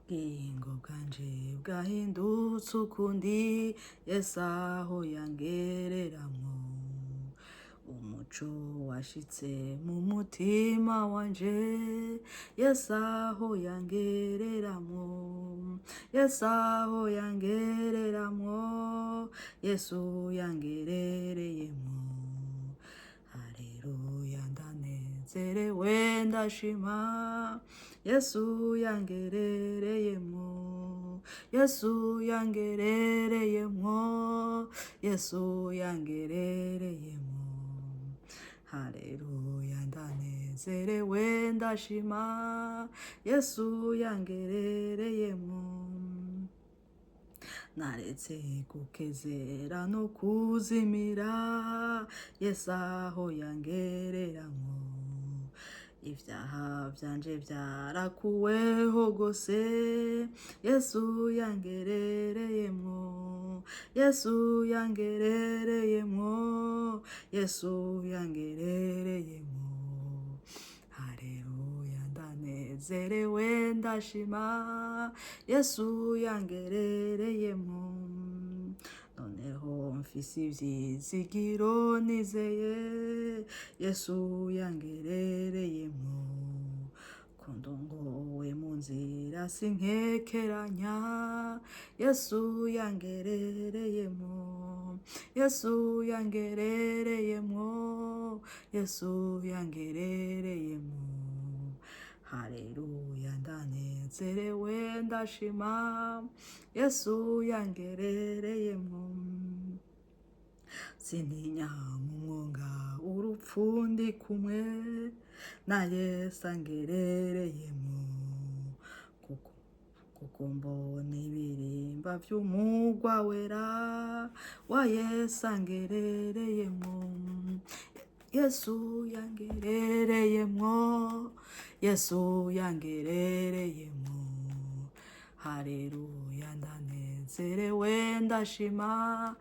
Ubugingo bwanje bwahindutse ukundi, Yesu aho yangereramwo. Umuco washitse mu mutima wanje, Yesu aho yangereramwo. Yesu aho yangereramwo, Yesu yangerereyemwo. Haleluya, ndanezerewe, ndashima, Yesu yangerereyemwo. Yesu yangerereyemwo, Yesu yangerereyemwo. Haleluya, ndanezerewe, ndashima, Yesu yangerereyemwo. Naretse gukezera no kuzimira, Yesu aho yangereramwo. Ibyaha byanje byarakuweho gose, Yesu yangerereyemwo. Yesu yangerereyemwo, Yesu yangerereyemwo. Haleluya, ndanezerewe, ndashima, Yesu yangerereyemwo. Noneho mfise ivyizigiro nizeye, Yesu yangerereyemwo. Ko ndongowe mu nzira sinkekeranya, Yesu yangerereyemwo. Yesu yangerereyemwo, Yesu yangerereyemwo. Haleluya, ndanezerewe, ndashima, Yesu yangerereyemwo. Sintinya mu mwonga urupfu, ndi kumwe na Yesu angerereyemwo. Kuko mbona ibirimba vy'umugwa wera wa Yesu angerereyemwo. Yesu yangerereyemwo, Yesu yangerereyemwo. Haleluya, ndanezerewe, ndashima,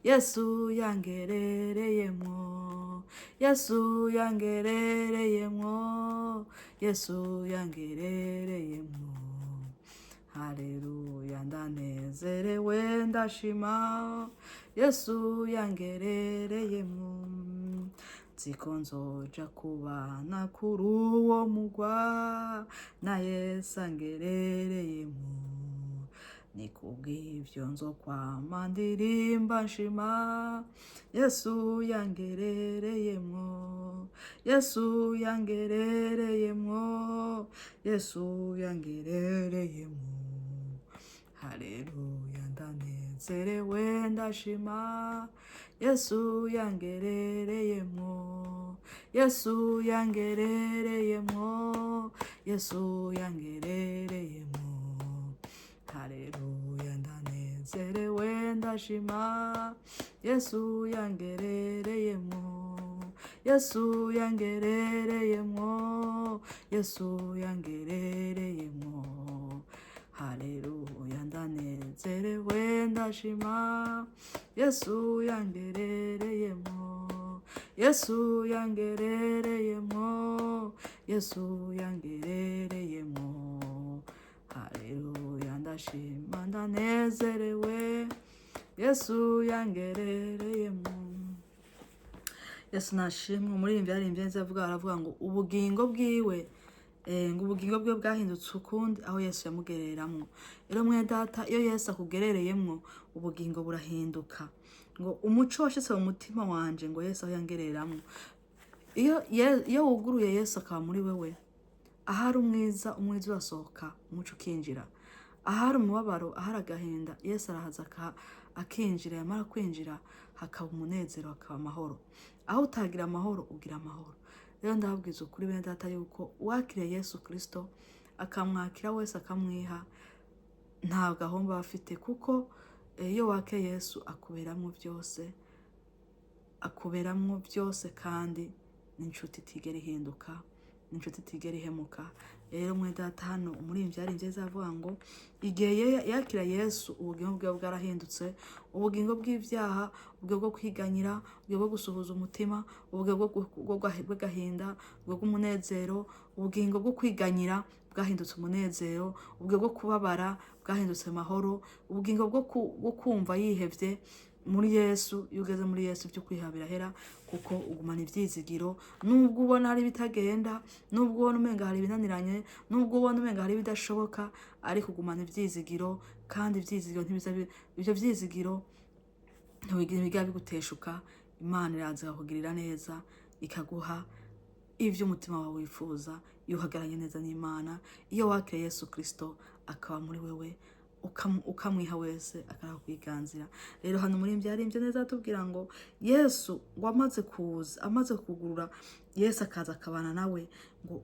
Yesu yangerereyemwo. Yesu yangerereyemwo, Yesu yangerereyemwo. Haleluya, ndanezerewe, ndashima, Yesu yangerereyemwo. Nziko nzoja kubana kuri uwo mugwa na Yesu angerereyemwo. Ni kubw'ivyo nzokwama ndirimba nshima, Yesu yangerereyemwo. Yesu yangerereyemwo, Yesu yangerereyemwo. Haleluya, ndanezerewe, ndashima, Yesu yangerereyemwo. Yesu yangerereyemwo, Yesu yangerereyemwo. Haleluya, ndanezerewe, ndashima, Yesu yangerereyemwo. Yesu yangerereyemwo, Yesu yangerereyemwo. Haleluya, ndanezerewe, ndashima, Yesu yangerereyemwo. Yesu yangerereyemwo, Yesu yangerereyemwo. Haleluya, ndashima, ndanezerewe, Yesu yangerereyemwo. Yesu nashimwe. Umuririmbyi yaririmbye neza, avuga, aravuga ngo ubugingo bwiwe ngo ubugingo bwe bwahindutse ukundi aho Yesu yamugereramwo. Rero mwene data, iyo Yesu akugerereyemwo, ubugingo burahinduka. Ngo umuco washitse mu mutima wanje, ngo Yesu aho yangereramwo. Iyo wuguruye Yesu akaba muri wewe, ahari umwiza, umwiza urasohoka, umuco ukinjira. Ahari umubabaro, ahari agahinda, Yesu arahaza akinjira. Yamara kwinjira, hakaba umunezero, hakaba amahoro. Aho utagira amahoro, ugira amahoro. Rero ndababwiza ukuri, bene data, yuko uwakiriye Yesu Kirisito, akamwakira wese, akamwiha, nta gahomba aba afite, kuko iyo wakiriye Yesu, akuberamwo byose, akuberamwo byose, kandi n'inshuti itigera ihinduka. Ni inshuti itigera ihemuka. Rero mwe data, hano umuririmbyi yaririmbye avuga ngo igihe yakira Yesu, ubugingo bwiwe bwarahindutse, ubugingo bw'ibyaha, ubugingo bwo kwiganyira, ubugingo bwo gusuhuza umutima, ubugingo bw'agahinda, ubugingo bw'umunezero, ubugingo bwo kwiganyira bwahindutse umunezero, ubugingo bwo kubabara bwahindutse amahoro, ubugingo bwo kumva yihevye muri Yesu. Iyo ugeze muri Yesu, ibyo kwiha birahera, kuko ugumana ivyizigiro nubwo ubona hari ibitagenda, nubwo ubona umenga hari ibinaniranye, nubwo ubona umenga hari ibidashoboka, ariko ugumana ivyizigiro. Kandi ivyizigiro ntibiza ivyo vyizigiro ntibigera biguteshuka. Imana iraza ikakugirira neza, ikaguha ibyo umutima wawe wifuza iyo uhagararanye neza n'Imana, iyo wakiriye Yesu Kirisito akaba muri wewe, ukamwiha wese akakwiganzira. Rero hano muri yaririmbye neza atubwira ngo Yesu ngo amaze kuza, amaze kugurura, Yesu akaza akabana nawe, ngo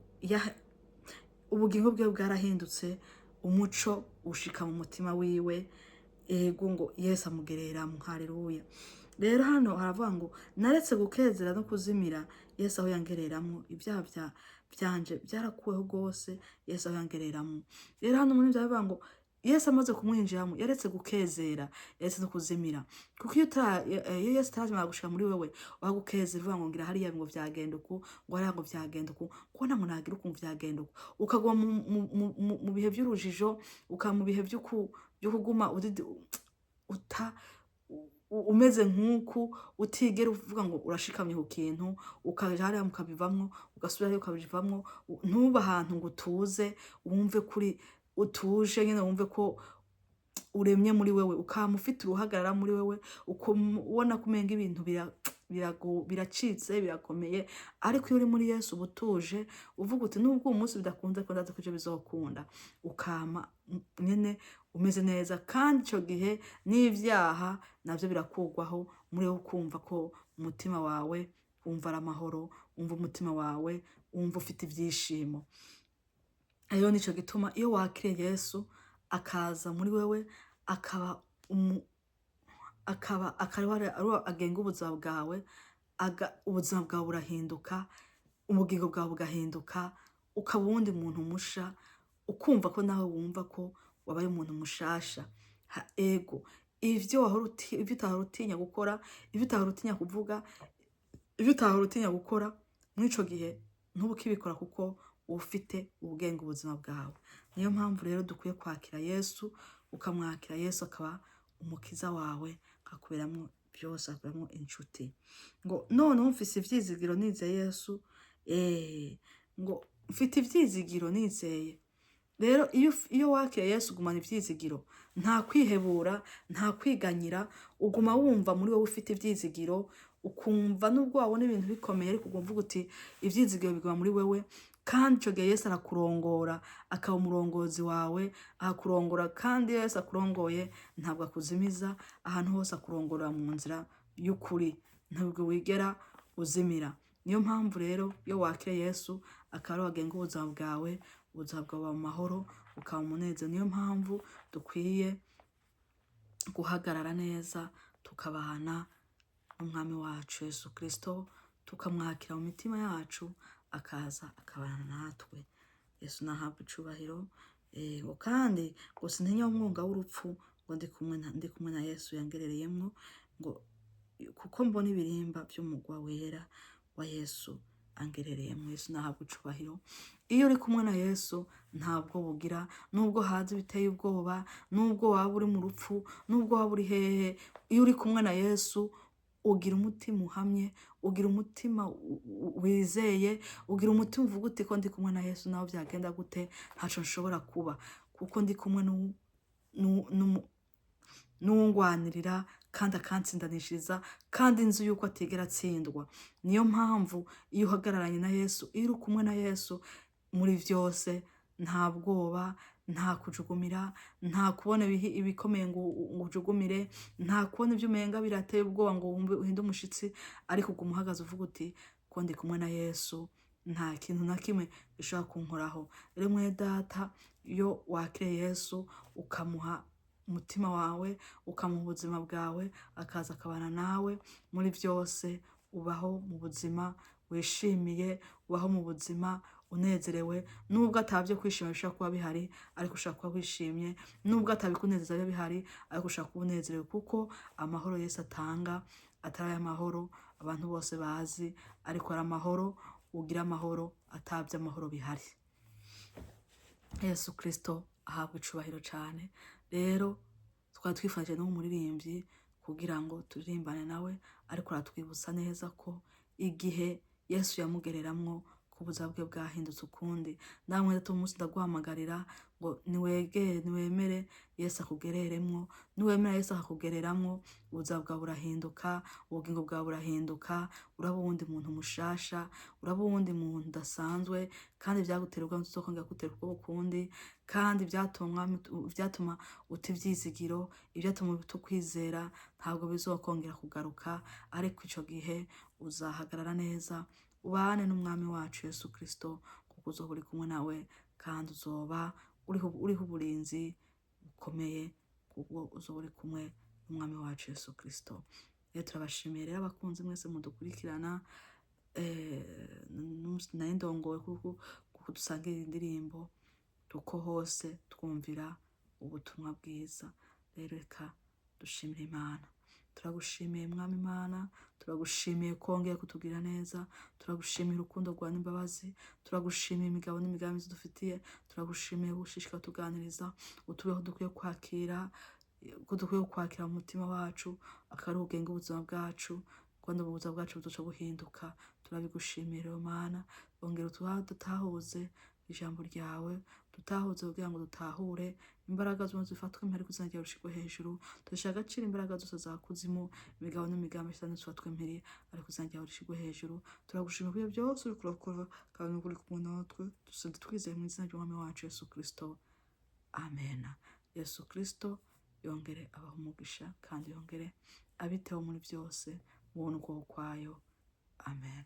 ubugingo bwe bwarahindutse, umuco ushika mu mutima wiwe. Ego, ngo Yesu amugereramo. Haleluya! Rero hano haravuga ngo naretse gukezera no kuzimira Yesu aho yangereramo. Ibyaha byanje byarakuweho rwose Yesu aho yangereramo. Rero hano muri byo ngo Yesu amaze kumwinjiramo, yaretse gukezera, yaretse no kuzimira, kuko iyo Yesu ataramara gushika muri wewe, wagukezera uvuga ngo ngira hariya ngo vyagenda uku, ngo hariya ngo vyagenda uku, kubona ngo nagira uku ngo vyagenda uku, ukaguma mu bihe vy'urujijo, ukaba mu bihe vyo kuguma uta umeze nk'uku, utigera uvuga ngo urashikamye ku kintu, ukaja hariya mukabivamwo, ugasubira hariya ukabivamwo, ntuba ahantu ngo utuze, wumve kuri utuje nyene, wumve ko uremye muri wewe, ukama ufite uruhagarara muri wewe, ubona ko umenga ibintu biracitse, birakomeye. Ariko iyo uri muri Yesu uba utuje, uvuga uti nubwo uyu munsi bidakunze, ko ndazi ko ejo bizokunda, ukama nyene umeze neza. Kandi ico gihe n'ivyaha navyo birakugwaho muri wowe, ukumva ko umutima wawe wumva ari amahoro, wumva umutima wawe wumva ufite ivyishimo. Rero nico gituma iyo wakiriye Yesu akaza muri wewe, akaba akaba ari agenga ubuzima bwawe, ubuzima bwawe burahinduka, ubugingo bwawe bugahinduka, ukaba uwundi muntu musha, ukumva ko nawe wumva ko wabaye umuntu mushasha. Ego, ivyo utahora utinya gukora, ivyo utahora utinya kuvuga, ivyo utahora utinya gukora, muri ico gihe ntuba ukibikora, kuko uba ufite ubwenge ubuzima bwawe. Niyo mpamvu rero dukwiye kwakira Yesu, ukamwakira Yesu akaba umukiza wawe, akakuberamwo byose, akakuberamwo inshuti. Ngo noneho mfise ivyizigiro nizeye Yesu, ngo mfite ivyizigiro nizeye. Rero iyo wakiriye Yesu ugumana ivyizigiro, nta kwihebura, nta kwiganyira, uguma wumva muri wowe ufite ivyizigiro, ukumva nubwo wabona ibintu bikomeye, ariko uguma uvuga uti ivyizigiro biguma muri wewe. Kandi ico gihe Yesu arakurongora, akaba umurongozi wawe, akakurongora. Kandi iyo Yesu akurongoye ntabwo akuzimiza, ahantu hose akurongora mu nzira y'ukuri, ntabwo wigera uzimira. Niyo mpamvu rero iyo wakiriye Yesu akaba ariwe agenga ubuzima bwawe, ubuzima bwawe buba mu mahoro, bukaba mu munezero. Niyo mpamvu dukwiye guhagarara neza, tukabana n'umwami wacu Yesu Kristo, tukamwakira mu mitima yacu, akaza akabana natwe. Yesu nahabwe icubahiro. Ngo kandi ngo sintinya umwonga w'urupfu, ngo ndi kumwe na Yesu yangerereyemwo, ngo kuko mbona ibirimba vy'umugwa wera wa Yesu angerereyemwo. Yesu nahabwe icubahiro. Iyo uri kumwe na Yesu ntabwo bugira, nubwo haza ibiteye ubwoba, nubwo waba uri mu rupfu, nubwo waba uri hehe, iyo uri kumwe na Yesu ugira umutima uhamye, ugira umutima wizeye, ugira umutima uvuga uti ko ndi kumwe na Yesu, naho byagenda gute ntaco nshobora kuba, kuko ndi kumwe n'uwungwanirira kandi akantsindanishiriza, kandi nzi yuko atigera atsindwa. Niyo mpamvu iyo uhagararanye na Yesu, iyo uri kumwe na Yesu muri vyose, nta bwoba, nta kujugumira, nta kubona ibikomeye ngo ujugumire, nta kubona ibyo umenga birateye ubwoba ngo wumve uhinde umushitsi, ariko uguma uhagaze uvuga uti ko ndi kumwe na Yesu nta kintu na kimwe gishobora kunkoraho. Rero mwene data, iyo wakiriye Yesu ukamuha umutima wawe, ukamuha ubuzima bwawe, akaza akabana nawe muri byose, ubaho mu buzima wishimiye, ubaho mu buzima unezerewe. unezerewe, nubwo atabyo kwishima bishobora kuba bihari, ariko ushobora kuba wishimye, nubwo atabikunezeza biba bihari, ariko ushobora kuba unezerewe, kuko amahoro Yesu atanga atari ay'amahoro abantu bose bazi, ariko ari amahoro ugira amahoro atabyo amahoro bihari. Yesu Kristo ahabwa icubahiro cyane. Rero twari twifashije n'umuririmbyi kugira ngo turirimbane nawe, ariko aratwibutsa neza ko igihe Yesu yamugereramwo ko ubuzima bwe bwahindutse ukundi. Namwe rero umunsi ndaguhamagarira ngo niwegere, niwemere Yesu akugereremwo. Niwemera Yesu akakugereramwo, ubuzima bwawe burahinduka, ubugingo bwawe burahinduka, uraba uwundi muntu mushasha, uraba uwundi muntu udasanzwe. Kandi ivyagutera ubwoba ntuzokongera kugutera ubwoba ukundi. Kandi ivyatuma uta ivyizigiro, ivyatuma uta ukwizera, ntabwo bizokongera kugaruka. Ariko ico gihe uzahagarara neza, ubane n'Umwami wacu Yesu Kristo, kuko uzoba uri kumwe nawe, kandi uzoba uriho uburinzi bukomeye, kuko uzoba uri kumwe n'Umwami wacu Yesu Kristo. Rero turabashimiye rero, abakunzi mwese mudukurikirana. Nari ndongowe kuko dusangira indirimbo, kuko hose twumvira ubutumwa bwiza. Rero reka dushimire Imana. Turagushimiye, Mwami Imana, turagushimiye kongera kutugirira neza, turagushimiye urukundo rwawe n'imbabazi, turagushimiye imigabo n'imigambi dufitiye, turagushimiye gushishikara tuganiriza, utubeho dukwiye kwakira, ko dukwiye kwakira mu mutima wacu, akaba ari ubugenga ubuzima bwacu, kandi ubuzima bwacu buzoca buhinduka. Turabigushimiye rero, Mana. Ongera dutahuze ijambo ryawe, dutahuze kugira ngo dutahure imbaraga zose zifatwe mpari ku izina ryawe rishirwe hejuru. Dushaka agaciro imbaraga zose za kuzimu, imigabo n'imigambi shitani zifatwe mpiri, ariko izina ryawe rishirwe hejuru. Turagushimira kubyo byose uriko urakora, kandi uri kumwe natwe. Dusenze twizeye mu izina ry'Umwami wacu Yesu Kristo, amen. Yesu Kristo yongere abaha umugisha, kandi yongere abiteho muri byose mu buntu kwayo. Amen.